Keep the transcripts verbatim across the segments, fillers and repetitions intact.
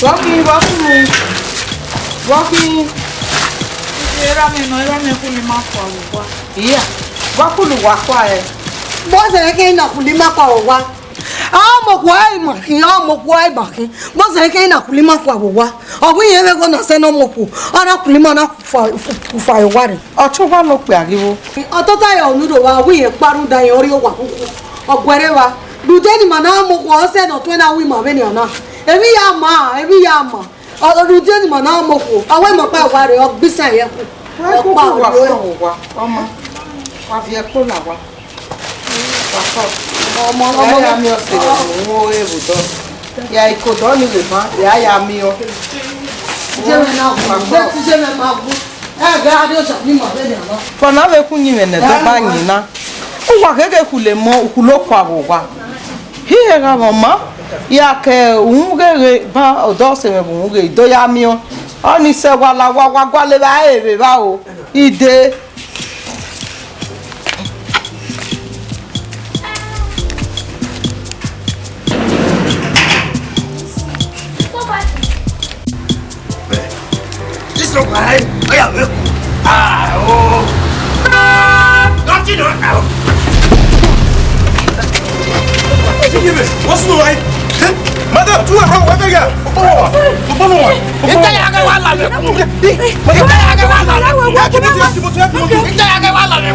Vbọ khin, vbọ khin, vbọ khin. Erha mwẹ nọ, erha mwẹ kuli ma fua vbe owa. Iya, vbọ kuli wa fua ẹre? Vbọ zẹghẹ na kuli ma fua vbe owa? A mu okhuo ẹre ma khin, a mu okhuo ẹre ma khin. Vbọ zẹghẹ na kuli ma fua vbe owa? Ọ wẹ irẹn vbe ẹghẹ na sẹ ne ọ mu okhuo, ọ na kuli ma na fua, fua vbe owa rre. Ọtẹn owa ne okpia ghi vbo? Ọ tota ye unu do vba wẹ irẹn kpa rhunmwuda irẹn ọ rrie owa khuku. Ọ guẹrẹ evba. Rhunmwuda ne ima na mu okhuo, ọ sẹ ne ọ tuẹn na wu ima vbenian na. Emwi ya ma, emwi ya ma. Ọ, rhunmwuda ne ima na mu okhuo, ọ wẹ ima kpa owa rre, ọ gbe isan ye ẹkhu. Wa koko wa fo owa, ọma. Wa viẹ ẹkpo na wa. Wa fo. Ọmọ, ọmọ, ya miẹn ọse vbe unu, ẹ vbe odọ. Ya ikodọ ni vbe ban, ya ya miẹn. Iye mwẹ na wu, bẹt iye mwẹ ma wu. Ẹ gha rrie osa ni ima vbenian na. Fọna vbe khu uyinmwẹ ne ẹdẹ ọba yin na. Uwa gheghe khule mọ, ukhulo kua vbe owa. Hie gha vbe ọma, ya ke uhunmwu gheghe ban, odọ ọse mwẹ vbe uhunmwu gheghe, do ya miẹn. Ọni sẹ wa la wa, wa gualọ evba ẹre vbe evba o. Ide. This one, guy, I am. Ah, oh. Nothing, no, no. What's the line? Madam, two around, where they are? Ogbonwa, Ogbonwa. Ita ya ge wa la le. Ita ya ge wa la le. Ita ya ge wa la le.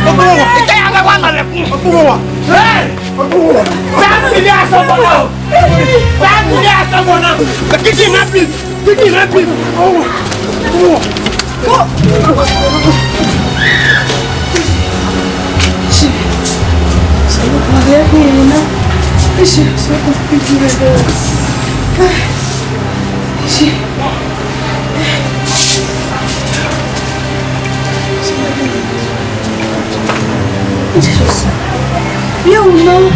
Ogbonwa. Ita ya ge wa la le. Ogbonwa. Hey! Ogbonwa. Family asogbona. Family asogbona. Kiki na bi. Kiki na bi. Ogbonwa. Jesus. Yo, no.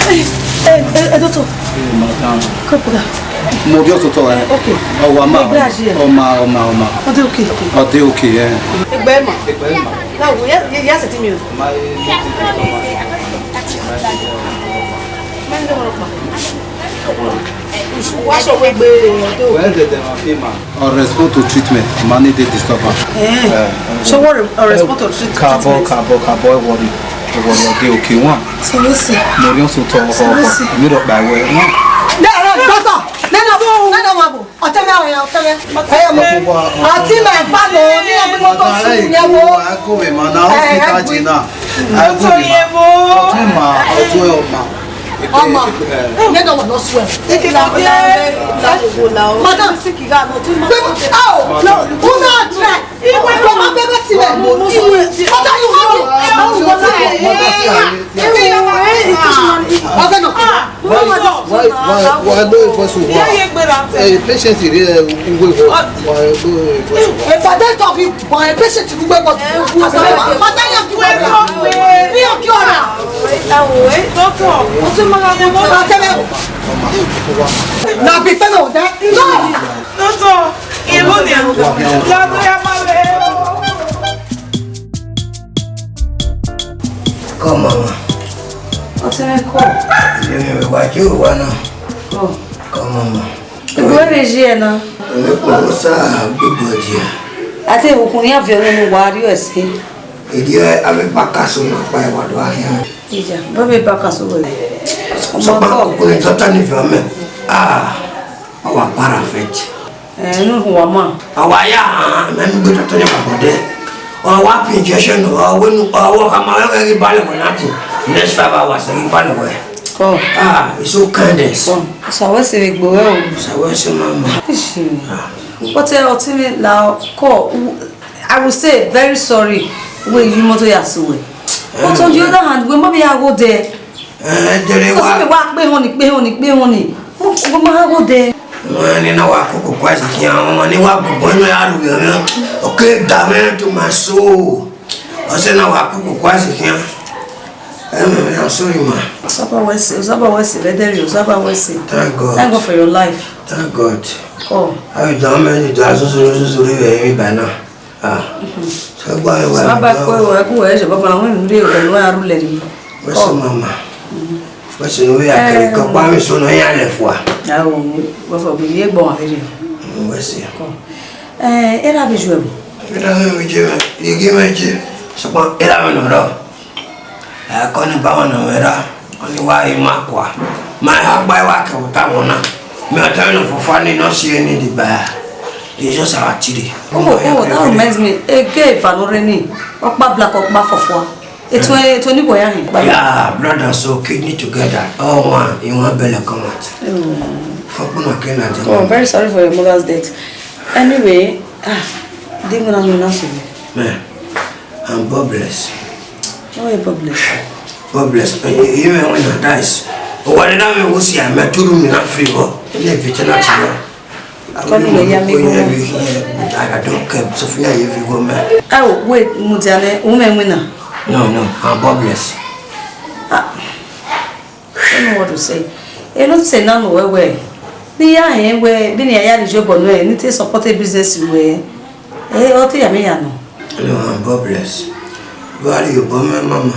Hey, hey, hey, hey, doctor. Hey, madam. Come, brother. Mo bi ọtọtọ ẹ. Okay. Ọwa ma. Ẹgbẹ́ àṣẹ. Ọma, ọma, ọma. Ọdẹ okay. Ọdẹ okay, ẹ. Ẹgbẹ́ ma. Ẹgbẹ́ ma. Báwo, yẹ, yẹ, yẹ, ṣe ti mi o. Ma, ẹ, ẹ, ẹ, ẹ, ẹ, ẹ, ẹ, Wá sọ wípé ọdún. When the dem are female, or respond to treatment, ma need dey disturb am. Eh. Eh. So what re-, or respond to treatment? Kàbọ̀, kàbọ̀, kàbọ̀, ẹ worry. Ẹ worry, okay, okay, one. So we see. Mo rí ọ̀sùn tọ ọkọ. So we see. Mi rọ pa ẹwẹ, one. Doctor, nana, nana, wa bo. Ọtẹmẹ, ọya, ọtẹmẹ. Ọtẹmẹ. Àti my father, ní ẹgbẹ́ mọ́tò sùn yẹn wo. Ẹ kú mi, ma, na hospital jẹ na. Ẹ kú mi, ma. Ọtún ma, ọtún ẹ ọma. Ọma. Ẹ. Yẹn dọ̀ wọ̀ lọ sùn ẹ̀. Madam. Who not address? Ọmọ bẹbẹ ti bẹ. Ọjọ́ yìí wọ́n mi. Ọjọ́ náà. Why, why, why, why no enforce one? Eh, patient here, uh, wait, wait. Why no enforce one? If I don't talk, you, my patient, you wait, what? What are you doing? Me, okay, all right. Now, be fair, no, that, no. Come, mama. What's in the call? You know what you wanna? Oh. Come, mama. Where is here now? What's up, big body? I think we can have your name. What do you say? Ìdí ẹ, a fẹ́ bá kàṣọ náà pa ìwà lọ àárín. Ìjà, bá fẹ́ bá kàṣọ wẹ̀. Sọ pé ọkùnrin tó tán nífẹ̀ẹ́ mẹ́. Ah, àwa para fẹ́ jì. Ẹ, inú fún wa mọ́. Àwa yà á, mẹ́mí gbé tó tọ́jú pàpọ̀ dẹ́. Ọ̀rọ̀ wa fi injection nù, ọ̀rọ̀ wẹ́nu, ọ̀rọ̀ wọ́n ká máa wẹ́wẹ́ rí balẹ̀ wẹ̀ láti next five hours, rí balẹ̀ wẹ̀. Kọ́. Ah, it's so kind. Kọ́. Ṣàwẹ́sẹ̀ rẹ̀ gbòòrò o. Ṣàwẹ́sẹ̀ máa mọ̀. Ìṣirò. Ah. But, uh, ọtí mi la kọ́, I will say very sorry. Wait, you must ya so well. But on the other hand, we might be able there. Ẹ, dere wa. Because me wa kpe họn ni, kpe họn ni, kpe họn ni. Mo, mo ma ha gho dẹ. Wọn ni na wa koko kwa si khian, wọn ni wa gbogbo inú ya ru yẹn. Okay, damn to my soul. Ọ sẹ na wa koko kwa si khian. Ẹ, I'm sorry, ma. Osaba wẹ sẹ, Osaba wẹ sẹ, Vẹdẹrriọ, Osaba wẹ sẹ. Thank God. Thank God for your life. Thank God. Oh. How you doing, man? You doing so, so, so, so, very, very bad now. Ah. So, why, why, Osaba why? Kwe wẹ ku wẹ sẹ, baba, wọn mi ri ọdọ ni wa ru lẹ ri. What's up, mama? What's up? We are carry cup, why we so no ya left wa? Awo, what's up? Ye gbọn vbe rre. What's up? Kọ. Eh, era bi ju ẹvbo. Era bi ju ẹvbo. Igi mẹ je. Sọkpọn, era bi nọ rọ. Ẹ, kọ ni ba wọn nọ wẹ ra. Ọ ni wa yi ma kua. Ma ha gba wa kẹ vbe ta wọn na. Mẹ ọtẹn nọ fọfua ni nọ si eni di ba. It's just our chiri. Oh, oh, that reminds me. Ege eva nọ rre ni. Ọkpa black, ọkpa fọfua. Eto, eto ni wẹ ya hin. Yeah, blood and soul, kidney together. All one, in one belly come out. Oh. Fuck, man, I can't. Oh, very sorry for your mother's death. Anyway, ah, didn't gonna know nothing. Man, I'm God bless. Oh, you're God bless. God bless. You, you may win and dice. Oh, what did I mean? What's here? Me too room in free. Oh, you need to tell us. Kọni wẹ ya mi go. I don't care. Sophia, if you go, man. Oh, wait, Mudiane, woman, winner. No, no, I'm God bless. Ah, I don't know what to say. You know, say no, no, wẹ wẹ. Ni ya hẹn wẹ, bi ni ya ya ri jobọ nẹ, ni te support a business wẹ. Eh, ọ te ya mi ya nọ. No, I'm God bless. You are your bomb, mama.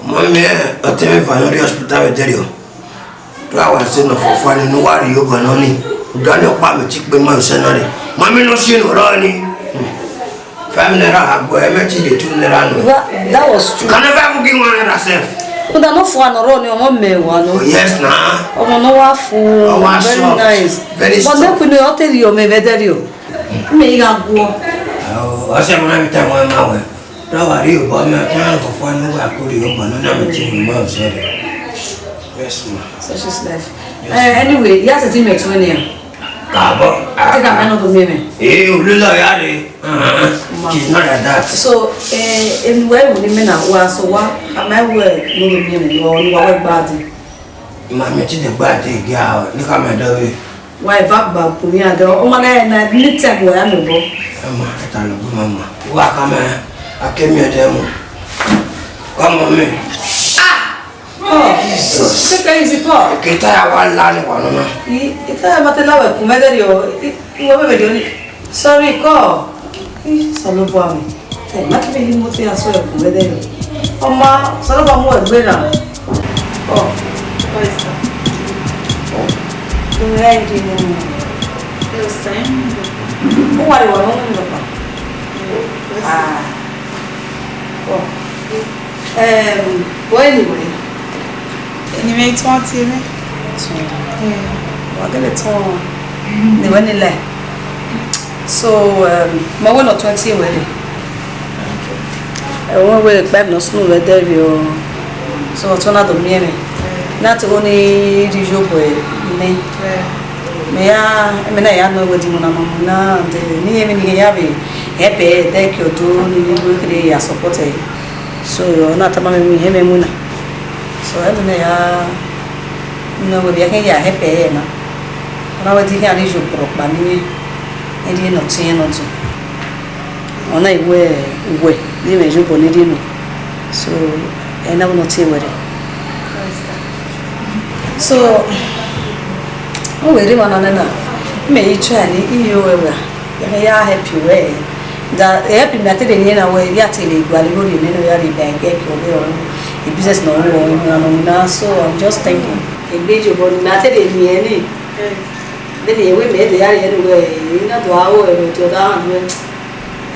Mami, eh, ọtẹn mwẹ eva ne ọ rrie hospital vbe ẹdẹrriọ. Te a wa sẹ nọ fọfua ni ne uwa rhie obọ nọ ni. Uda ni ọkpa mẹ ti kpe ma sẹ na rre. Mami, nọ si ne ọ rrọọ ni. Five naira a gbe, mẹ ti de two naira nọ. That, that was true. Can never even give one naira sef. Uda nọ fua nọ rrọọ ni, ọmọ mẹ wa nọ. Oh, yes, na. Ọmọ nọ wa fu. Ọ wa very soft, nice. Very soft. But make we know, ọ te rhie ọmọ vbe ẹdẹrriọ. Mẹ i gha guọ. Ọ sẹ mọ na vbe ta ẹmwẹ ma wẹ. Ra wa rhie obọ mẹ, ọtẹn mwẹ fọfua ne uwa ko rhie obọ nọ, na mẹ te mu ma ọsẹ rẹ. Yes, ma. Such is life. Yes. Eh, anyway, ya sẹtin mẹ tuẹn nian. Kaabọ. Te ka mẹ nọ do miẹn mẹ. Eh, olula ya re. Uh-huh. Ma. She's not like that. So, eh, enu wẹ ru ni mẹ na wa, so wa, a ma wẹ nọ do miẹn mẹ, wa, wa wẹ gba dee. Ma, mẹ ti de gba dee gia, ne ka mẹ dọ vbe. Wa eva gba kun ya dee, ọ ma na na ni tẹ bu ya mẹ bọ. Ẹ ma, ẹ ta lọ bu ma ma. Wa ka mẹ, a ke miẹn dee mu. Come on, me. Ah! Oh, Jesus. Take it easy, Paul. Ke ta ya wa la ni wa nọ na. I, i ta ya ma te la wẹ kun mẹ dee o. I, i wẹ mẹ dee o ni. Sorry, call. Ih, Osanobua mwẹ. Ẹ, ma kẹvbe ye imoto ya sẹ ẹkun vbe ẹdẹrriọ. Ọ ma, Osanobua mu ẹre gbe na. Ọ, ọ, Esther. Ọ, u gha rhie ne emwa. Ẹ, Osa, ẹ, u wa rre wa ne ọ wẹ nọkpa. Ah. Ọ. Em, wẹ eni wẹ? Eni mwẹ i tuan tie mwẹ. Tuan. Eh. Wa gele tuan ne wẹ ni lẹ. So, em, ma wẹ ne ọ tuan tie wẹ rre. Ẹ, wẹ wẹ kpa emwi ne ọ sunu vbe ẹdẹrriọ. So, ọ tuan na do miẹn mwẹ. Na te wẹ ne I rhie iyobọ nẹ. Mẹ ya, mẹ na ya nọ wẹ di mu na ma mu na de. Ne I rẹn emwi ne I ya vbe help ẹre, de ke ọ do ni wẹ kherhe ya support ẹre. So, ọ na tama mwẹ wẹẹ, irẹn mwẹ winna. So, ẹmwẹ ne ya, ne wẹ vbe ya khian ya help ẹre na. Ọ na wẹ te I khian rhie iyobọ rhọkpa ne irẹn, I rhie ne ọ tie nọ dee. Ọ na i wẹ uwẹ ne imẹ ye obọ ne I rhie nọ. So, ẹ na wẹ ne ọ tie wẹ rre. So, u wẹ rre emwa na nẹ na, mẹ i try ni, I yo wẹ wẹ. Ya ya help you wẹ. Da help me, I tell you na wẹ, ya tell you, gualọ igho rhie nene, ya rhie ba ẹgbẹ ke ọghe ọre. The business na wọ, na, na, na, so I'm just thinking. Egbe iyobọ ni, I tell you, ni, ni. Then he went me the area anyway, you know, to our way, to the other hand, well,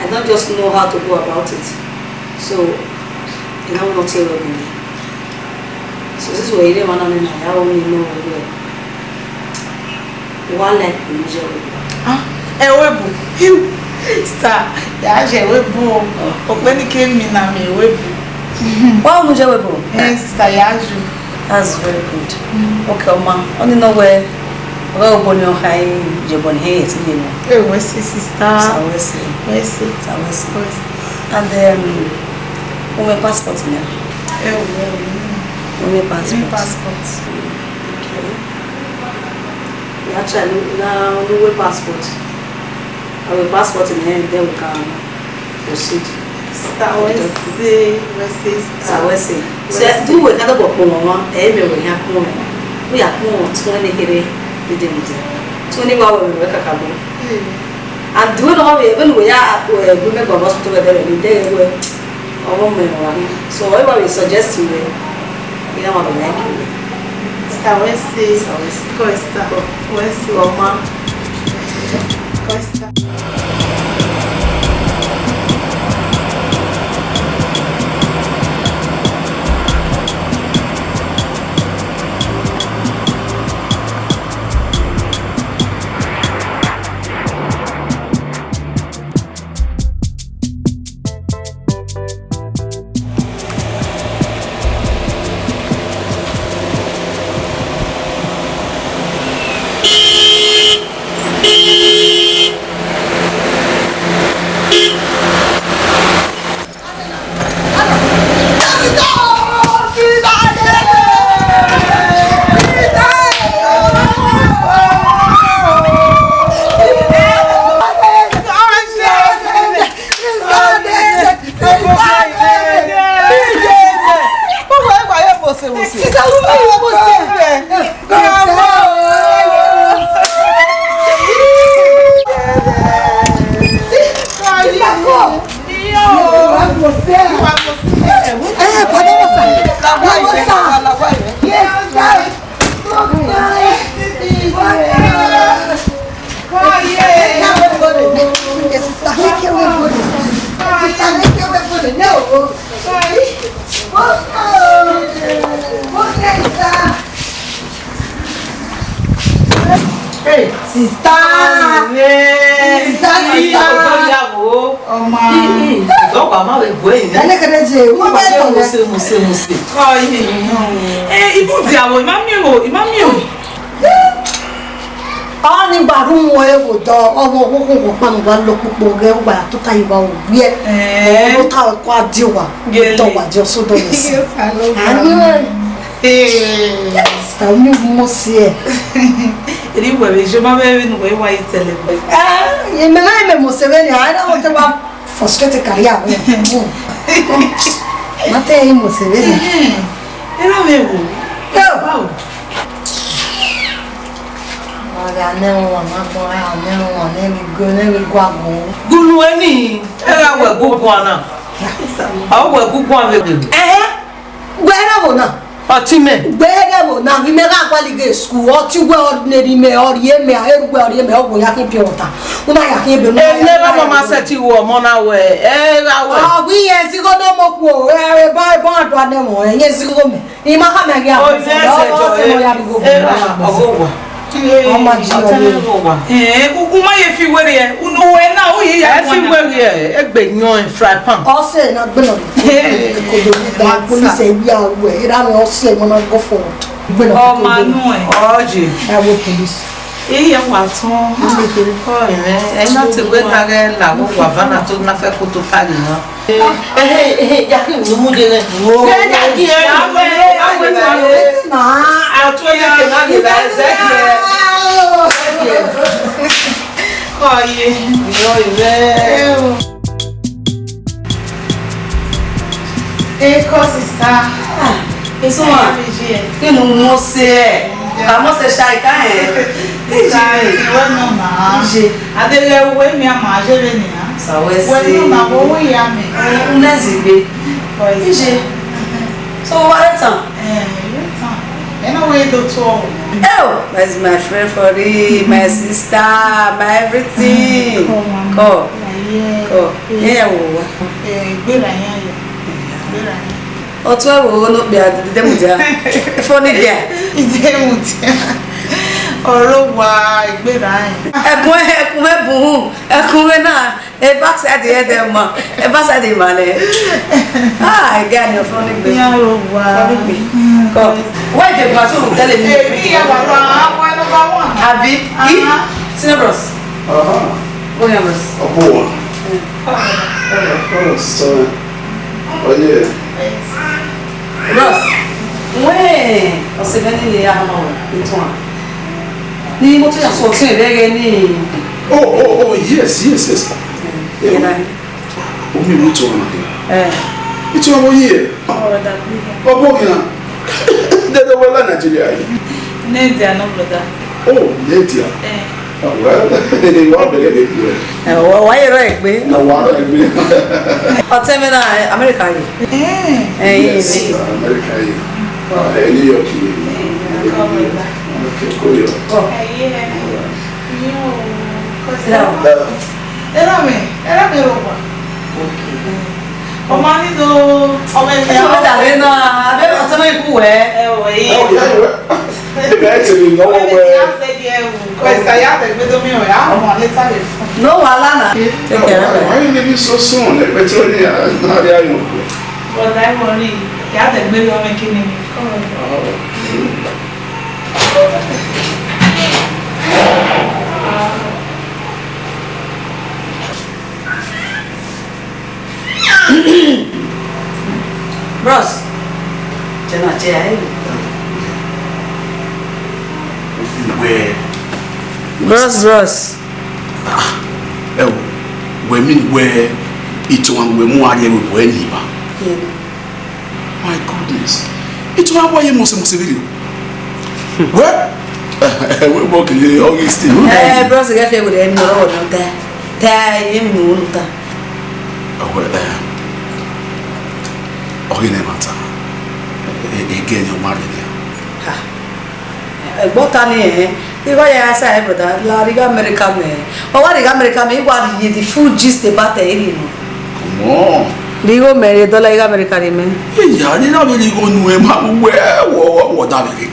I don't just know how to go about it. So, you know, not here with me. So, this way, you never know, I only know where. One like the usual. Ah, ẹvbo ebo. Sir, ya jẹ ẹvbo ebo. Okpeni ke mi na mi ẹvbo ebo. Wa unu jẹ ẹvbo ebo? Yes, sister, ya ju. That's very good. Okay, ọma, ọni nọ wẹ, ọ gha obọ ne ọ kha ye obọ ne ihe ye ti ye nọ. Eh, wẹ sẹ, sister. Sa wẹ sẹ. Wẹ sẹ. Sa wẹ sẹ. Wẹ sẹ. And, um, u mwẹ passport nẹ? Eh, wẹ, wẹ. New passport. New passport. Okay. Actually, na new passport. Our passport in hand, then we can proceed. Sawẹse, wẹse, sawẹse. So, do we ka do kpọnmwẹ ọmwa, ẹ mẹ wẹ ya kpọnmwẹ. We ya kpọnmwẹ ọtẹn ne kere dede dede. Ọtẹn ne wa wẹ mẹ wẹ kakabọ. And the way no we, when we ya, we, we make our hospital better, we dey well. Ọmọ mẹ wa. So, what I will suggest to you, you know what I like. Sawẹse. Sawẹse. Costa. Wẹse. Ọma. Costa. Hey, sister. Hey, sister, sister. Ọmọ. Ọgba ma vbe gue. Ẹnẹ kẹdẹ je, wọ́n bẹ tọ̀ lẹ. Muse, muse, muse. Ọ, ihe. Eh, ibu di avo, ima miẹn o, ima miẹn o. Ọni gba ru wọn evo dọ, ọmọ oghogho wọn kpanu wa lọ kpokpo ghe, wa tota yi wa wo wiẹ. Eh. Ọmọ tota ko a di wa. Gele. Tọ wa di ọsọ dọ nẹ. Yes, I love that. Ani we. Eh. Yes, ta mi mo si e. Eri we vbe je ma vbe vbe nu we wa yi tẹlẹ. Eh, ye me na me mo se vbe ni, I don't want to frustrate career. Ma te yi mo se vbe ni. Eh. Era me wo. Yo. Wow. Wa gha nẹ ẹmwẹ ọmwa, ma gbọn, a gha nẹ ẹmwẹ ọmwa, nẹ vbe go, nẹ vbe gu agbọn. Gunu ẹni, ẹ gha wẹ gu guan na. A wẹ gu guan vbe gbe. Ẹhẹn, wẹ rẹ ẹvbo na. Ọtẹn mẹ. Wẹ rẹ ẹvbo na, vbe imẹ gha gualọ ighe school, ọtẹn wẹ ọ neri mẹ, ọ rhie mẹ, a rhie wẹ ọ rhie mẹ, ọ wẹ ya khin pure water. U na ya khin ebe, u na ya khin ebe. Ene mama sẹtin ru ọmọ na wẹ, ẹ gha wẹ. Ọ ghi yẹn zigho ne ọmọ khuo, ẹ, ebe, ebe a do anẹ ẹmwẹ, ẹ yẹn zigho mẹ. I ma khama ẹghẹ. Oye, ẹsẹ jọ, ọ, ọ, ọ, ọ, wa. Ọ ma ji ọtẹn ọvbehe. Wa. Eh, u, u ma ye fi werriẹ, u, u wẹ na, u ye ya. Ẹ fi werriẹ, egbe yọn fry pan. Ọ sẹ na gbe nọ. Hey, kodo ni da, police ẹ wia wẹ, era me ọ sẹ mo na go for. Gbe nọ. Ọ ma nu ẹ. Ọ je. Ẹ wo police. Iye wa tọn. Ọ rẹ, ẹ na te gbe ta ghe la wo wa va na to na fẹ ko to ta ghe na. Ehe, ehe, ya ki mu mu de nẹ. Wo. Ya, ya ki e. Ya we, ya we, ya we. Na. A to ye ke na le la, Ezekiel. Ezekiel. Oye. Yo, yo. Hey, call sister. Ah, it's one. Kí ni mo ṣe ẹ? Ka mo ṣe ṣe àìká ẹ. Sister, ẹ wẹ nọ ma. Ije. Adele wẹ mi a ma je vbe ni a. Sa wẹ si. Wẹ nọ ma wo wo ya mi. Unezi gbe. Ije. So what a time? Eh, what time? Ẹ na wẹ do to. Oh, that's my friend for real, my sister, my everything. Come on. Come. Yeah. Come. Yeah, wo wa. Eh, gbera yan ya. Gbera yan. Ọtẹn ẹvbo ne okpia dede mudia. Funny girl. Ide mudia. Ọrọ wa, egbera ẹ. Ẹkun, ẹkun vbe bun, ẹkun vbe na, e backside ẹdẹ ma, e backside ma nẹ. Ah, girl, you're funny, babe. Ọrọ wa. Funny, babe. Come. Why the bathroom telling me? Eh, mi ya wa lọ, àwọn ẹnu bá wọn. Àbí? Aha. Senior bros. Aha. Go here, bros. Ọkọ wa. Hello. Hello, sister. Oh, yeah. Bros, wẹ Ọse mwẹ ni ya hama wẹ, etuan. Ni imoto ya sọ ọtẹn vbe ẹghẹ ni. Oh, oh, oh, yes, yes, yes. Yeah. Omi ru etuan na. Eh. Etuan vbo ye? Brother, please. Ọ bọ ghian. Dede wẹ la Nigeria yi. Nadia, no, brother. Oh, Nadia. Eh. Oh, well, wa bẹgẹ de kue. Ẹ, wa, wa ye rọ egbe. Na wa rọ egbe. Ọtẹn mwẹ na, eh, America ye. Eh. Eh, yes, ye. America ye. Ah, eh, New York ye. Eh, come on. Okay, cool, yo. Oh. Eh, yeah. All right. Yo, sit down. Erha mwẹ, erha mwẹ rhọkpa. Okay. Ọ ma ni do, ọ ma ni. Ẹ, ọ da vbe na, a vbe ọtẹn mwẹ ku wẹ. Ẹ, ọ, ẹ, ẹ, ọ, ya, ya, ya. Ebe a te vbe nọ wẹ. Ọ ma ni ya sẹ ye wu. Christ, a ya te gbe do mi o, ya. Ọ ma ni ta vbe. No wahala na. Take care. Why, why you leaving so soon? Ẹ, ẹ, tell me, uh, how are you? But I worry. Ya te gbe do mi kini. Come on. Oh. Bros, chena che ai. Wẹ, bros, bros. Ah, ẹ wo, wẹ mi wẹ itohan wẹ mu ariẹ wẹ wẹ ni ba. Yeah. My goodness. Itohan wa ye mose mose video. Wẹ, wẹ bọ kele Augustine. Eh, bros, get fair with him, no, no, no, ta. Ta, ye mi no, no, ta. Ọghe, eh, ọghe ne ẹmwata, e, e, ẹghẹ ne ọ ma rre nian. Ha. Ẹgbẹe ọta ni, eh, igho ya sa, eh, brother, la rhie gha America mẹ. Ọ wa rhie gha America mẹ, I wa rhie the full gist about it, you know. Come on. Rhie igho mẹ rhie, dọla igho America rhie mẹ. Eya, ne na vbe rhie igho nuẹn ma, wẹ, wọ, wọ, wọ da vbe rre.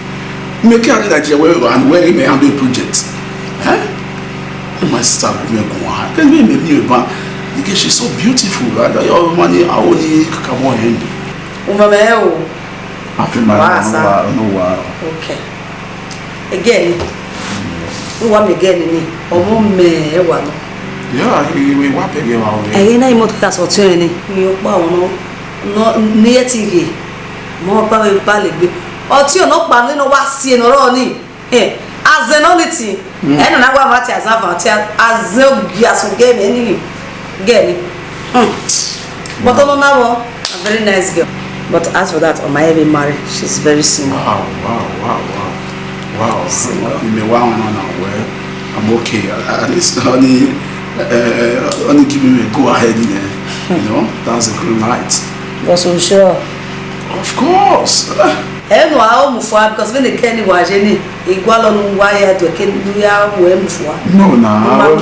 Mẹ ke a rrie Nigeria, wẹ, wẹ, wẹ, mẹ handle project. Eh? My sister, gu mwẹ guan. Then me, me, me, ba, nigga, she's so beautiful, right? Your money, I only come on hand. Umama ẹ o. I feel my Wa mama, sa. No, no, wow. Okay. Again. Who want me again? Ni ọmọ mẹ ẹ wa nọ. Yeah, he, he, he, wa pẹ gẹ wa o. Ẹ̀yin náà, imoto ta sọ tún ẹ ni. Mi ò pa òun náà. Nọ, ní ẹ ti gè. Mo pa mi pa lè gbé. Ọtí ọ̀nà pa nínú wá sí ẹnu ọ̀rọ̀ ni. Eh, azẹ nọ ni ti. Mm. Ẹnu na wa ma ti azan va ti azẹ ogi asun gẹ mi, ẹni gẹ ni. Hmm. But ọmọ ma wọ, a very nice girl. But as for that, ọ ma even marry. She's very single. Wow, wow, wow, wow. Wow. Single. You may wow, no, no, well, I'm okay. At, at least, honey, uh, honey, give me a go ahead in there. You know, that's a green light. But so sure. Of course. Ẹ nu a o mu fua, because when they kẹ ni wa je ni, igualọ nu wa ya do ke nu ya wẹ mu fua. No, na,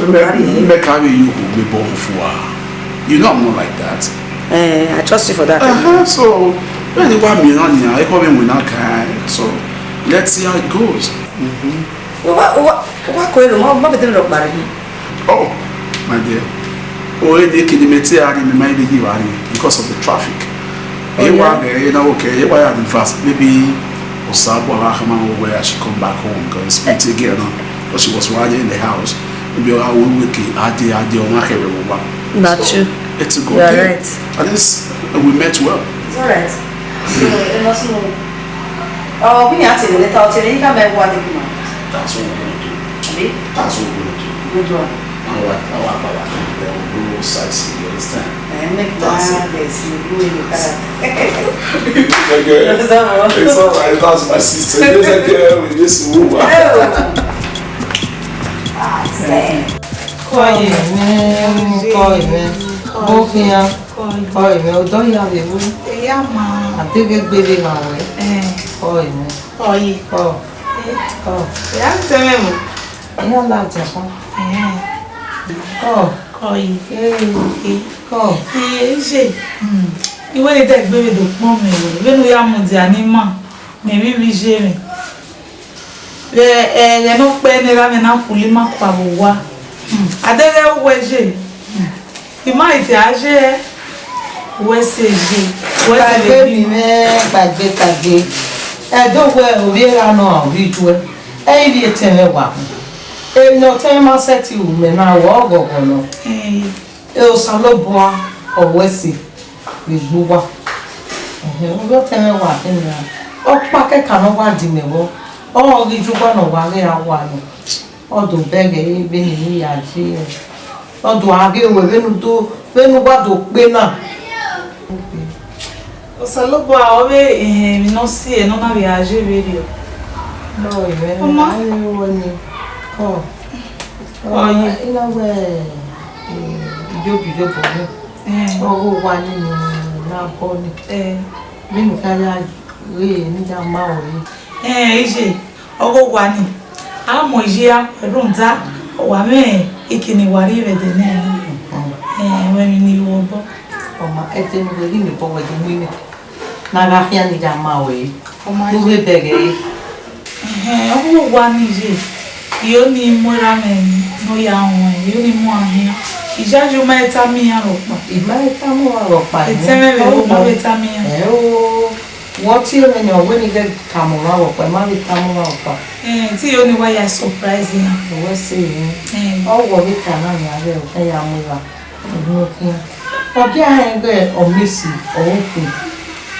me, me, me ka be you who be born for. You know I'm not like that. Eh, I trust you for that. Uh-huh, so, when you want me, I come in with that kind. So, let's see how it goes. Mm-hmm. Wa, wa, wa ko ero, ma, ma bete mi rọ kpare. Oh, my dear. O e de kede me te a ri me ma ibe yi wa ni because of the traffic. Oh, yeah. E wa ge, e na wo ke, e wa ya di fast. Maybe Osabu wa come and where she come back home because it's pretty girl now. Because she was right in the house. Maybe I will wake a day, a day, on my head. That's true. It's a good thing. You are right. At least we met well. It's all right. So, ẹ lọ sínú. Ọ, bí mi àti ìrẹ̀lẹ̀ ta ọtí rẹ̀, yíká mẹ́rin wá dé kí n máa. That's what we're gonna do. Àbí? That's what we're gonna do. Good one. Now I, now I, I, I, I will go sightsee, you understand? Eh, make that. That's it. Yes, you go in the car. Okay. Yes, sir. It's all right. That's my sister. There's a girl with this woman. Oh. Ah, say. Kọ ye mẹ, kọ ye mẹ. Mo fi hàn. Kọ ye mẹ, odọ ya vbe wu. Eya ma. Adeghe gbere ma wẹ. Eh. Kọ ye mẹ. Kọ ye. Kọ. Eh. Kọ. Ya tẹ mẹ mo. Eya la japa. Eh. Kọ. Kọ ye. Eh. Eh. Kọ. Eh, je. Hmm. Iwe de gbe vbe do kpọn mẹ wẹ. Vbene u ya mudia ni ma. Mẹ vbe ivbi je mwẹ. Vbe ẹghẹ ne ọ kpẹ ne erha mwẹ na khulo ima kua vbe owa. Hmm, a deghẹ uwẹ ye. Hmm, I ma i te a ye, uwẹ sẹ ye, uwẹ sẹ Kpaegbe vbe emwi mwẹ, kpaegbe, kpaegbe. Ẹdẹ uwẹ, ovbi erha nọ, ovbi ijuẹ. Ẹ i vbi etẹn mwẹ wa hu. Emwi ne ọtẹn mwẹ ma sẹtin ru mẹ na, wẹ ọghọghọ nọ. Eh. E Osanobua, ọ wẹ sẹ vbe egbe uwa. Ẹhẹn, ovbi ọtẹn mwẹ wa khin nian. Ọkpa kẹkan ne ọ wa di mẹ vbọ, ọ ghi jugba ne ọ wa ghe a wa nọ, ọ do bẹghe vbene I ya ye, ọ do a ghe wẹ vbene u do, vbene u wa do kpe na. Osanobua ọre emwi ne ọ si ẹre ne ọ na vbe a ye vberriọ. Nọ, ẹ, Ọma. Ẹ, wẹ ni. Ọ. Ọ, ye. I na wẹ, eh, iyobo iyobo ni. Eh. Ọ ghe owa ni ne a bọ ni. Eh. Vbene u kha ya ghe ne I ya ma ruẹ. Eh, iye, ọ ghe owa ni. A mu iye a rhunmwuda, ọ wa mwẹ eke ne wa rrie vbe ẹdẹ nẹ. Eh, wẹ emwi ne I ru obọ. Ọma, ẹdẹ ne uwẹ ghi miẹn obọ wẹ ghi mu imẹ. Ne a gha khian ne I ya ma ruẹ. Ọma, ne u vbe bẹghe ẹre. Ẹhẹn, ọ ghe owa ni ye, I ho ni mu erha mwẹ ne ọ ya ruẹn, I ho ni mu a khian. I yayi u ma he tama iran rhọkpa. I ma he tama uwa rhọkpa. Etẹn mwẹ vbe ro, u ma vbe tama iran. Ẹ o, wẹ ọ tie mwẹ nẹ, wẹ ne I ghẹ tama uwa rhọkpa, I ma vbe tama uwa rhọkpa. Ẹn, te I ho ni wa ya surprise iran. Wẹ sẹ vbe. Ẹn. Ọ wẹ ọ vbe ta na nian ghẹ, ọ khian ya mu evba. Uhunmwu khian. Ọ gie a rẹn wẹ ọ Messi, ọ ru khin.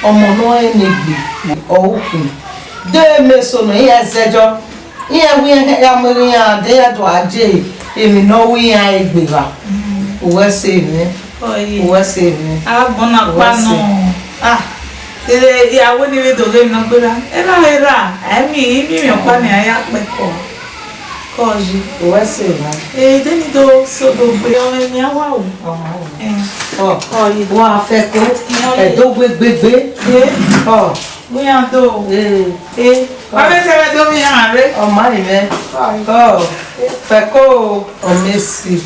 Ọmọ ne ọ rẹn ne egbe, ọ ru khin. De Messi nọ, iran zẹdẹ, iran wẹ iran ya mu iran de iran do a je emwi ne ọ wẹ iran egbe evba. Uwẹ sẹ vbe. Ọ ye. Uwẹ sẹ vbe. Agbọn na kpa nọ. Ah, ẹ, ẹ, a wẹ ne I vbe do ghe emwi ne ọ gberra. Erha, erha, a i miẹn, I miẹn emwi ọkpa ne a ya kpẹkọ. Kọ yi. Uwẹ sẹ na. Eh, de ni do so do gbe ọmọ ni a wa o. Ọmọ o. Eh. Ọ, kọ yi. Wa fẹ ko. Iyọn le. Ẹdo gbegbegbe. Eh. Ọ. Wẹ iran do. Eh. Eh. Ọ. Wa vbe sẹ vbe do mi iran rre. Ọmọ rẹ mẹ. Kọ yi. Ọ. Fẹ ko. Ọ Messi.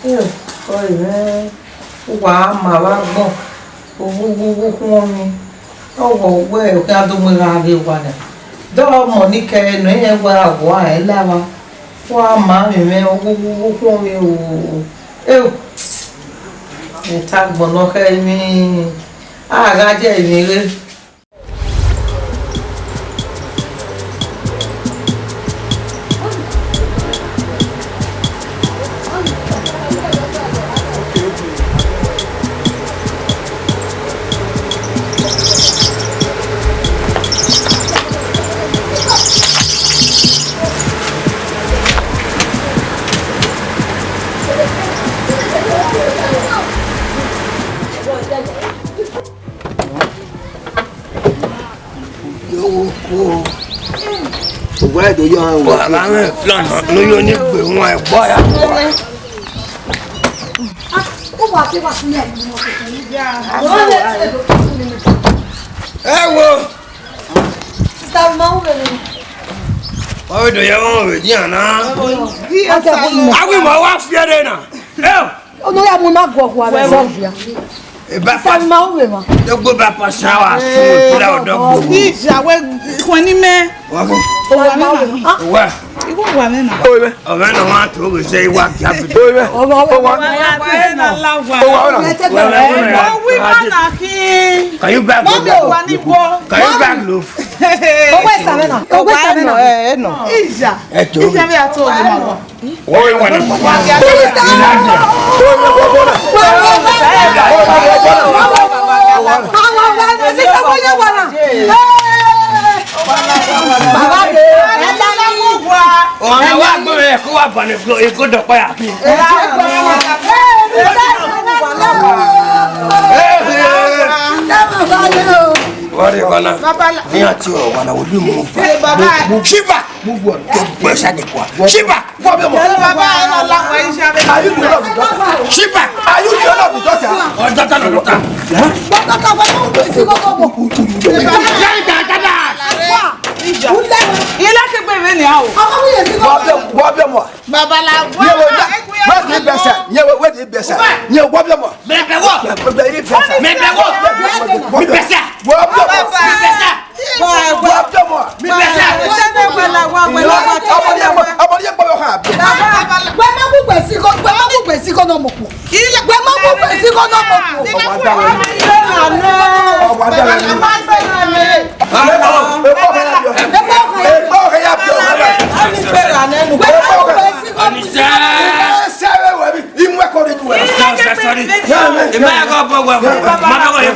Eh. Kọ yi mẹ. Wa ma vbe agbọn. Oghughu khuọnmwi, ọ wẹ wẹ ọ khian do mu erha ghe owa na. Dọmọ ni kẹ nọ, irẹn wẹ a wa ẹla vba. Wa ma mwẹ mwẹ oghughu khuọnmwi o. Eo, ẹta agbọn ne ọ khẹ emwi, a gha ye emwi rre. Uwẹ do yọ hẹn wẹ. Wa gha mwẹ plan ne u yo ni gbe wọn ẹgbọ ya. Ẹ wo. Sista, ma wu vbe. Ọ do yẹ wọn vbe dian na. Awi ma wa fiẹrẹ na. Ẹ. Ono ya mu na guọguọ vbe ẹzọ via. Eba pa. Sista, ma wu vbe ma. Dogbo ba pa sa wa su pila odogbo. Ija we kweni me. Wa ko. Owa me na. Wa. Iwo wa me na. Owe me. Owe no wa to we say wa kia bi. Owe me. Owa, owa. Owa me na la wa. Owa me na. Owe me. Owe me na ki. Can you back? Mami, owa ni bo. Can you back love? Owe sa me na. Owe sa me na. Eh, no. Ija. Ija me ato owe ma wa. Owe wẹ ni. Ọ̀rọ̀ wa gbọ́ ẹ̀ kó wà bàlẹ̀ ego dọ̀pẹ́ yà. Wọ́n rí ọ̀nà. Ní àti ọ̀rọ̀ wà náà, ojú mi mú. Ṣíbà! Mú wọ̀ tó gbẹ̀ṣà ní kwa. Ṣíbà! Wọ́n bí ọmọ. Bàbá ẹ̀ lọ lápá iṣẹ́ abẹ́. Are you the one of the daughter? Shiba, are you the one of the daughter? Or daughter, no daughter? Daughter, wọ́n mú gbèsè kọ́kọ́ mọ̀. Yàrá ìjà àjàdà. Ilé ti gbé mi ni a o. Wọ́n bí ọmọ. Wọ́n bí ọmọ. Babaláwo. Yẹ wo, where the best? Yẹ wo, where the best? Yẹ wo bí ọmọ. Mẹ̀bẹ̀ wọ̀. Mẹ̀bẹ̀ wọ̀. Mẹ̀bẹ̀ wọ̀. Mi bẹ̀sẹ̀. Wọ́n bí ọmọ. Mi bẹ̀sẹ̀. Wọ́n bí ọmọ. Mi bẹ̀sẹ̀. Ọmọ yẹn gbọ́, ọmọ yẹn gbọ́ yọ ha. Wẹ ma gbogbo ẹsi kọ, wẹ ma gbogbo ẹsi kọ nọ mọ kù. Wẹ ma gbogbo ẹsi kọ nọ mọ kù. Ọmọ ada wẹ. Ọmọ ada wẹ. Ebo ọkẹ ya bi ọkẹ. Wẹ ma gbogbo ẹsi kọ nọ mọ kù. Sẹ́wé wẹ̀ mi, imú ẹ̀kọ́ ni ju ẹ̀. Sorry, sorry. Ìmọ̀ ẹ̀kọ́ bọ̀ wẹ̀ wẹ̀. Má bẹ̀ wọ̀ yẹn.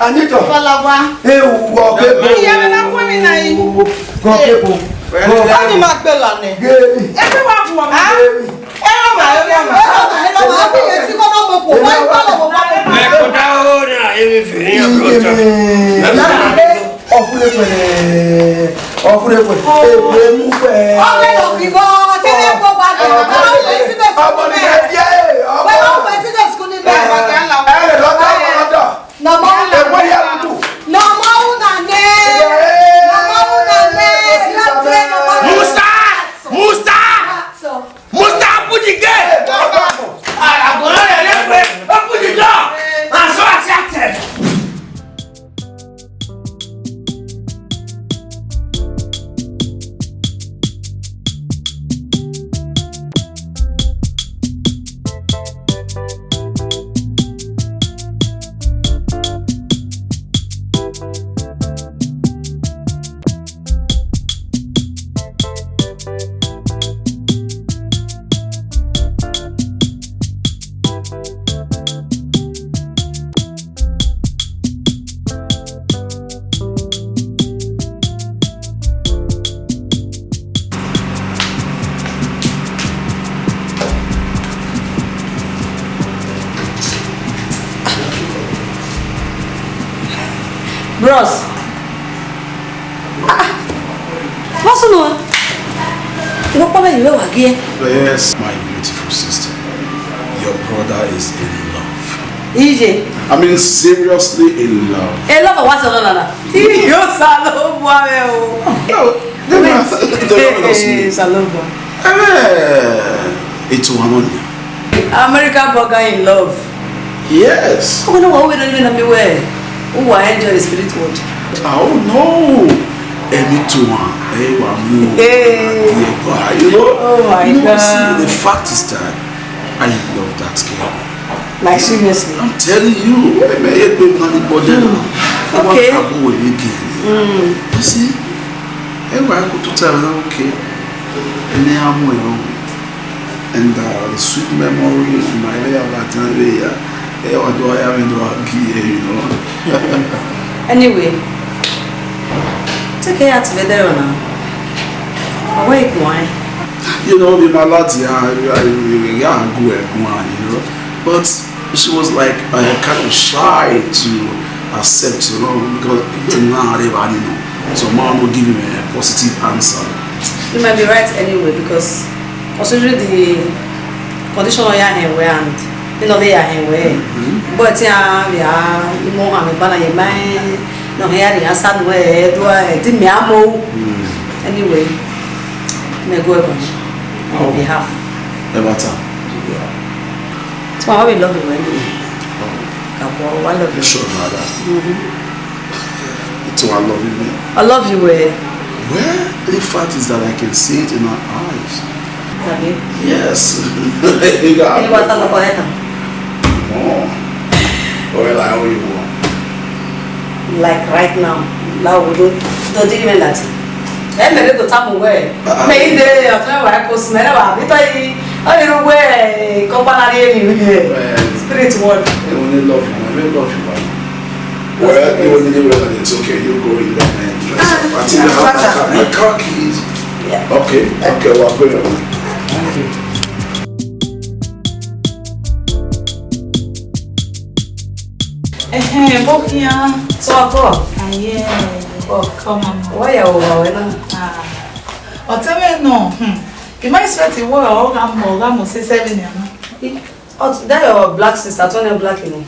Anito. Falawa. Ewu, ọkebo. Iye me na kọ ni na yi. Ọkebo. Ani ma gbe la nẹ. Geri. Ebe wa bu ọmọ. Geri. Ẹ lọ ma, ẹ lọ ma. Ẹ lọ ma, ẹ lọ ma. Ẹ lọ ma, ẹ lọ ma. Mẹ kò dá o na, ẹ mi fi ní ọ̀dọ̀. Ọfúnlẹ̀pẹ̀, ọfúnlẹ̀pẹ̀, èpè mú pẹ̀. Ọmọ ẹ̀rọ kì í bọ́, ọmọ tí ẹ kó bá dé, ọmọ ẹ̀rọ kì í bẹ̀ fún mi. Ọmọ ẹ̀rọ kì í bẹ̀ fún mi. Ẹ lè lọ́dọ̀, lọ́dọ̀. Nọmọ una. Èpè yẹ kutu. Nọmọ una nẹ. Nọmọ una nẹ. Musa! Musa! Musa, open the gate! Àgbọ̀nrán rẹ̀ lẹ́gbẹ̀ẹ́, open the door! And so attracted! Bros. Ah, ah. What's going on? Wọ́n pọ́nlá yìí wẹ́wà gíẹ́. Yes, my beautiful sister. Your brother is in love. Iye. I mean, seriously in love. In love, what's going on? Yóò sá ló bu ara ẹ o. No, no, no, no, no, no, no. Wait. Hey, Salomo. Eh, ètò àwọn ni. American burger in love. Yes. Ọmọ náà wà ó wẹ̀rẹ̀ nínú mi wẹ̀. Ó wà enjoy the spirit world. Oh no. Ẹni tó wà, ẹ wà mú. Hey. Yeah, but, you know, oh my God. You know, see, the fact is that I love that girl. Like, seriously? I'm telling you, ẹ mẹ ẹ gbé nani bọdẹ náà. Ẹ wá kàbọ̀ wẹ̀ ní gẹ̀ẹ́rì. You see? Ẹ wá kó tó tẹ̀lé náà, okay. Ẹni á mú ẹ o. And uh, sweet memory, and my lay about time, yeah. Ẹ wá do I have do I give, you know. Anyway, take care of together now. Away, why? You know, be my lad, yeah, I, I, yeah, I go and go on, you know. But she was like uh, kind of shy to accept, you know, because people didn't know how they were, you know. So mom will give him a positive answer. You might be right anyway, because considering the condition of your hand and you know they are hand, but yeah, yeah, you know, I'm a banana, you mind, no, here the answer, no, eh, do I, did me, I'm all. Anyway, may go on your behalf. Ẹ bá ta. So I will love you anyway. Kapo, I love you. You sure about that? Mm-hmm. It's all I love you, man. I love you, eh? Well, the fact is that I can see it in her eyes. Abi? Yes. You got. Ẹni wa ta lọkọ ẹ kan. Oh. Well, I owe you one. Like right now, la wo do do di me lati. Ẹ mẹ le do ta mu wẹ. Ah, ah. Me ide ọtọ wa ko smẹ wa bi to yi. O ni ru wẹ ko pa na ri emi. Well, spirit world. I only love you, man. I love you, man. Well, you only do well, it's okay. You go in there, man. Ah, I think I have my car, my car keys. Yeah. Okay, okay, well, I'm going. Thank you. Ẹhẹn, mo khian. So, ọkọ? Aye, ọkọ, mama. Why you over now? Ah. Ọtẹn mwẹ nọ, hmm. I ma expect wẹ ọ gha mọ, ọ gha mọ se seven ya na. That your black sister, Tony Black ni.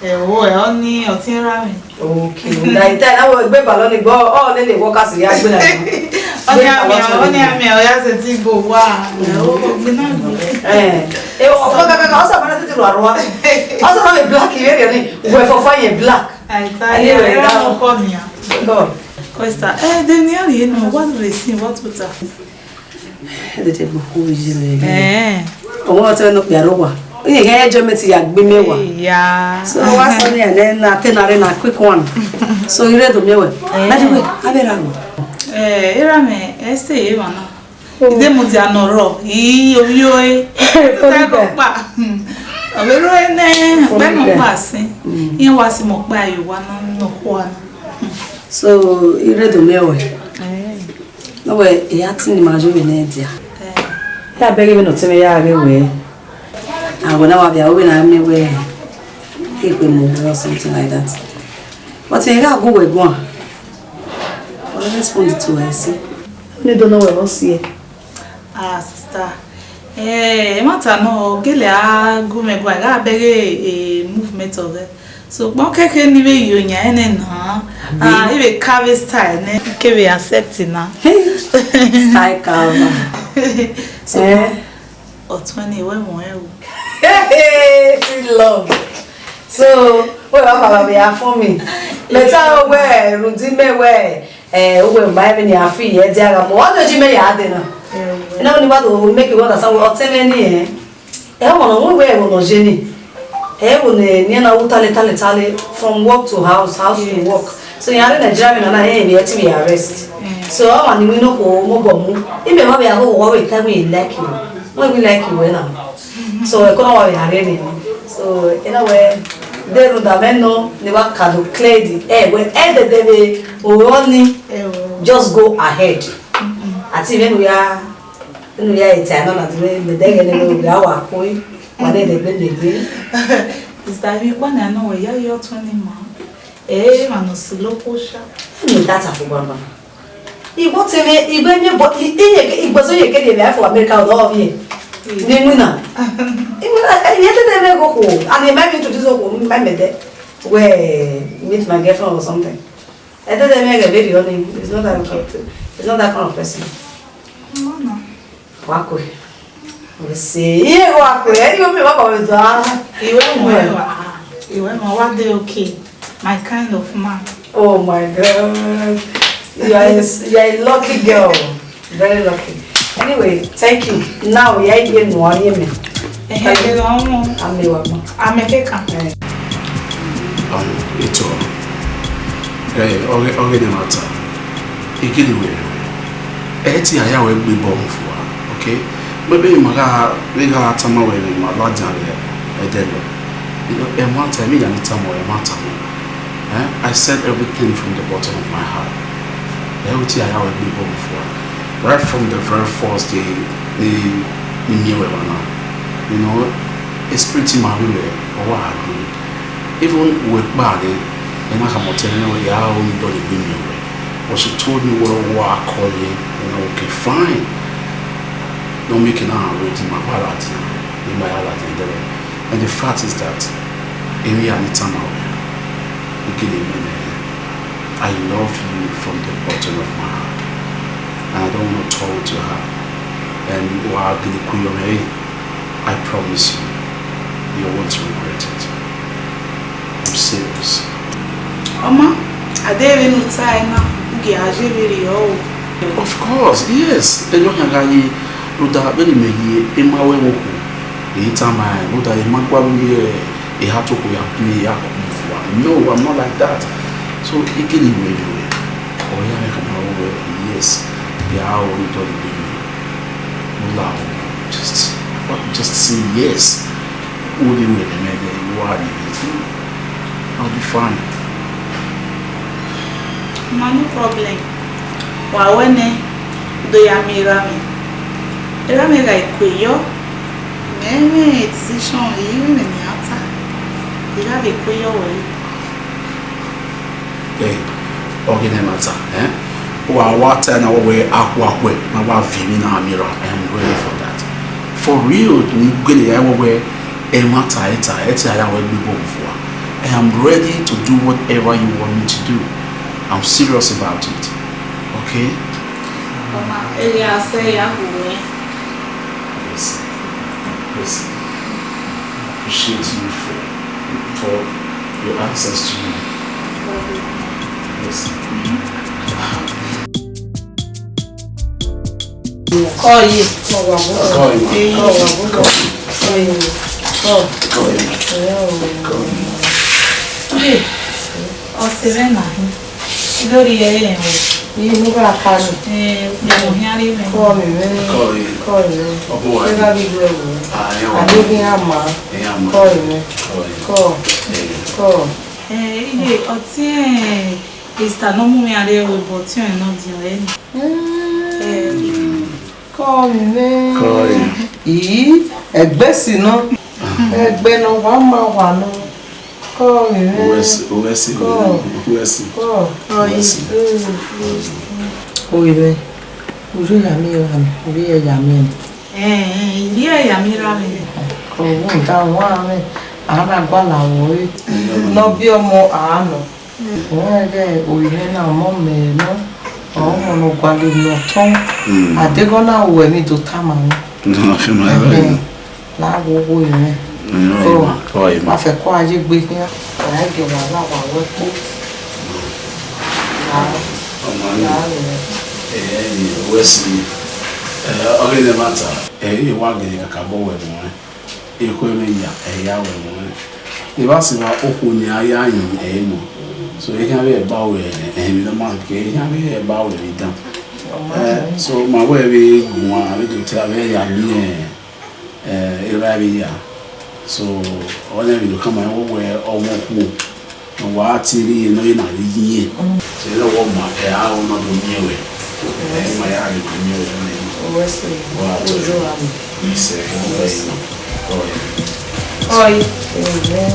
Ẹ̀wọ̀ ẹ̀ ọ́ ní ọtí ń rà mí. Okay, that time, I will be balloon, but all the workers here, I will. Ọní àmì, ọní àmì, ọ̀yá ṣe ti bò wá. Ẹ̀wọ̀, ọ̀gbìn náà gbé. Eh, eh, ọkọ kàkà kà, ọsàn bá ti rọ àrùn wa. Ọsàn náà mi black, ìwé rẹ̀ ni, ìwé fọfọ yẹn black. Àìsàn Ayé yẹn, rẹ̀ ẹ̀rọ dá. Ọkọ nìyà. God. Kọ́sítà, ẹ dé ní àrí inú, what do they see, what water? Ẹdẹdẹ gbe okhuo vbe iye mwẹ ghe. Eh. Ọmọ ọtẹn nọ kpia rre owa. Iye ghẹ enjoyment ya gbe mẹ wa. Yeah. So, wa sọ ni ẹnẹ na te na re na quick one. So, ire do miẹn wẹ. Eh. By the way, avbe erha wẹ. Eh, erha mwẹ, ẹ sẹ emwa na. Oh. Ide mudia nọ rrọọ, ii, ovbi ore. Funny guy. Tẹgọ kpa. Hmm. Ọ vbe ru ẹnẹ, funny guy. Ọgbẹnọ kpa sin. Mm. Iran wa si mọ kpa ye owa na, nọ khua na. Hmm. So, ire do miẹn wẹ. Eh. Nọ wẹ, I ya tin ni ma yo vbe nẹ dia. Eh. Ya bẹghe vbene ọtẹn mwẹ ya ghe wẹ. Awẹ na wa vbe aro vbene a miẹn wẹ, ke ekpe mu wẹ or something like that. But I gha gu wẹ guan. Ọ respond to wẹ ẹse. Ne do nọ wẹ vbe ọ si ẹe. Ah, sister. Eh, ẹmwata nọ, ọ gele a gu mwẹ guan, I gha bẹghe, eh, movement of it. So, sokpan keke ne I vbe yo yan ẹnẹ na, ah, I vbe ka vbe style nẹ, I kevbe accept na. Style cover. So, eh, ọtẹn ni wẹ mọ ẹ o. True love. So, wẹ wa baba vbe ya fun mi. Mẹ ta wẹ, rhunmwuda mẹ wẹ, eh, uwẹ ma emwi ne a fi ye ẹdia gha mu. Ọ do ji mẹ ya dee na. Eh, wẹ. Na ni wa do make you understand wẹ ọtẹn mwẹ ni, eh. Ẹ, ọmọ ne ọ wẹ ẹvbo ne ọ ye ni. Ẹvbo ne, ne iran na ru tale, tale, tale, from work to house, house to work. So, iran rre Nigeria vbe nana, eh, vbe ẹtin vbe arrest. Mm. So, ọmọ ni wẹ ne okhuo mobọ mu. Imẹ wa vbe aro, wa vbe tell me like you. Wẹ we like you wẹ na. So, ẹko na wa vbe aro ni. So, ena wẹ, de rhunmwuda mwẹ nọ, ne wa ka do clear the air, wẹ, ẹdẹdẹ vbe oro ni, just go ahead. Ati mwẹ ne u ya Unu ya eta nọ na, tu mẹ dẹghe ne mẹ wa kue, wa de degbe degbe. Sister, emwi kpa na nọ wẹ ya ye ọtẹn ni ma. Eh, ma nọ si loko sha. Unu data fo gbangba. Igbo te mẹ, igbe mi bo, i, i ye, igbo so ye ke de life for America, or be. Ni mu na. Imu na, eh, ye te de me go ko. And he might be introduce ko, might be there. Where meet my girlfriend or something. Ẹ te de me get very honey. It's not that kind of, it's not that kind of person. No, no. Wa kue. We say, yeah, wa kue. Ẹni omi wa kọ vbe do a. Iwẹ mọ ẹ wa. Iwẹ mọ wa dey okay. My kind of man. Oh my God. You are a, you are a lucky girl. Very lucky. Anyway, thank you. Now, ya iye nu a ye me. Ehe, de lọ wọn. Ame wa gbọn. Ame keka. Eh. Um, ito. Eh, ọghe, ọghe ne ma ta. Ikili wẹ. Ẹ ti aya wẹ gbe bọ mu fua, okay? Maybe ma gha, vbe gha tama wẹ vbe ma ladian vbe ẹdẹ nọ. You know, ẹmwata, emwi ya ni tama, ẹmwata. Eh? I said everything from the bottom of my heart. Ẹ ti aya wẹ gbe bọ mu fua. Right from the very first day ni, ni miẹn wẹ emwa na. You know, spirit ma vbe wẹ, ọ wa agree. Even wẹ kpa ni, ẹ na khama ọtẹn mwẹ wẹ ya ru ni dọlegbe miẹn wẹ. But she told me what, what I call him, and I, okay, fine. Don't make it now ready, my brother. Ni ma ya ladian dẹrẹ. And the fact is that, emwi ya ni tama wẹ, ikede mẹ nẹ, I love you from the bottom of my heart. And I don't want to turn to her. And wa gele ku yọ mwẹ re, I promise you, you won't regret it. I'm serious. Ọ ma, a deghẹ vbene u tae na, u gie a ye vberriọ o. Of course, yes. Erriọ khian gha ye, rhunmwuda vbene imẹ ye, I ma ru ẹmwẹ okhuo, I tama rẹn, rhunmwuda I ma gualọ ye eha toko ya play, ya come fua. No, I'm not like that. So, ikili wẹ ye, ọ ya mwẹ khama wẹ, yes, ya ru ni dọlegbe miẹn. Just, just say yes. Only way the man that you are, I'll be fine. Ma, no problem. Wa wẹ nẹ, do ya miẹn erha mwẹ. Erha mwẹ gha kue yọ. Mẹ mwẹ decision, I mwẹ ne I a ta. I gha vbe kue yọ wẹ. Hey, ọghe ne ma ta, eh? Wa, wa ta na wẹ akhuakhue, ma wa viọ emwi na mirror. I am ready for that. For real, ni gele ya wẹ, ẹmwata, ẹ ta, ẹ ta ya wẹ gbe bọ fua. I am ready to do whatever you want me to do. I'm serious about it. Okay? Ọ ma, ẹ ghi a sẹ ya hu wẹ. Yes. Yes. I appreciate you for, for your answers to me. Yes. Kọ ye. Kọ wa bu. Kọ ye. Kọ wa bu. Kọ ye. Kọ. Kọ ye. Kọ ye. Ọse mwẹ na hin. Lórí ẹre rẹn o. Iye ne u gha ka nọ. Ẹ, mo hian rre mwẹ. Kọ mwẹ mwẹ. Kọ ye. Kọ ye. Ọ bu wa. Ẹ gha ghi gbe ẹvbo. Ah, ẹ wa. A deghẹ iran ma. Iran ma. Kọ ye mwẹ. Kọ ye. Kọ. Ẹ. Kọ. Ẹ, iye, ọtiẹn Esther ne ọ mu mwẹ rre ẹvbo, but ọtiẹn nọ diọn ẹre ni. Ẹ. Kọ mwẹ mwẹ. Kọ ye. Ii, ẹgbẹe si nọ. Ẹgbẹe ne ọ wa ma wa nọ. Kọ mwẹ mwẹ. Uwẹ si, uwẹ si, kọ. Uwẹ si. Kọ. Uwẹ si. Oi mwẹ, u rhie ya miẹn ra mẹ, u rhie ya miẹn. Ẹ, ẹ, I rhie ya miẹn ra mẹ. Kọ, u da wan mwẹ, a na gualọ vbọ re. Nọ biẹ ọmọ, a nọ. Wẹ ghe oi mwẹ na, ọmọ mẹ nọ, ọmọ ne ọ gualọ unu ọtọn. Mm. Adeghẹ ọ na ru ẹmwẹ do tama mwẹ. Nọ, fi ma ẹvbo. Ẹhẹn. Na wo wo mwẹ. Nọ, ọ ima, ọ ima. Ma fẹ kọ a ye egbe khian, a i gie wa la wa wẹ kpo. Ọmọ ni. Ẹ, ẹ, uwẹ si. Ẹ, ọghe ne ma ta. Ẹ, ẹ wa gele kakabọ wẹ mu ẹn. Ekhọe mwẹ ya, ẹ ya wẹ mu ẹn. Evba sẹ evba okhuo ne a ya yin ẹre nọ. So, ehia vbe ẹgba wẹ, ẹhẹn, vbe nọ ma ke, ehia vbe ẹgba wẹ vbe dan. Ẹ, so, ma wẹ vbe guan, vbe do te a vbe ya miẹn, ẹ, erha vbe ya. So, ọnẹ vbe do kama wẹ ọmọ okhuo. Wa tie rhie ne ọ ye na ghi yin. Sẹ vbe wọ ma, ẹ, a ho na do miẹn wẹ. Ẹ, ma ya ghi do miẹn wẹ nẹ. Uwẹ sẹ. Wa to. Ojo ra mi. Isẹ, uwẹ sẹ. Ọe. Ọe. Amen.